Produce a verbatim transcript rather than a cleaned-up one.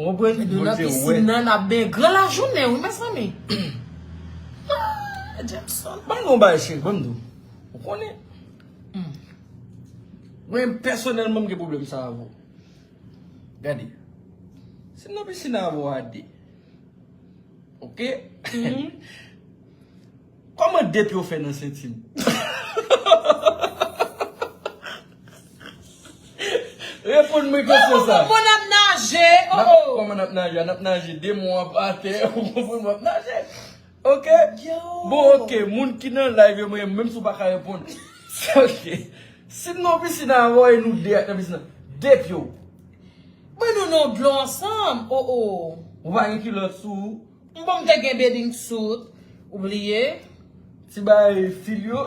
Ou konprann? Nou nan pisin nan, n ap benyen gran lajounen, wi, mezanmi. Ah, Jameson. Ban m di w yon bagay, cheri, ban m di w. Ou konnen? Mwen, pèsonèlman, m gen pwoblèm sa avè w. Gade. Si m nan pisin avè w a de. Oke? Kòman de pye w fè nan senti m? Reponn mwen kesyon sa. Bon, n ap naje. Oh, oh. Kòman n ap naje? N ap naje de men w atè, ou konprann, w ap naje. Oke? Bon, oke, moun ki nan live yo, mwen, menm si w pa ka reponn. Oke. Si m nan pisin avè w e nou de ak nan pisin nan, de pye w. Mwen nou nan dlo ansanm. Oh, oh. Ou pa gen kilòt sou ou? M bon, m te gen bathing suit. Ou bliye? Ti bagay fil yo.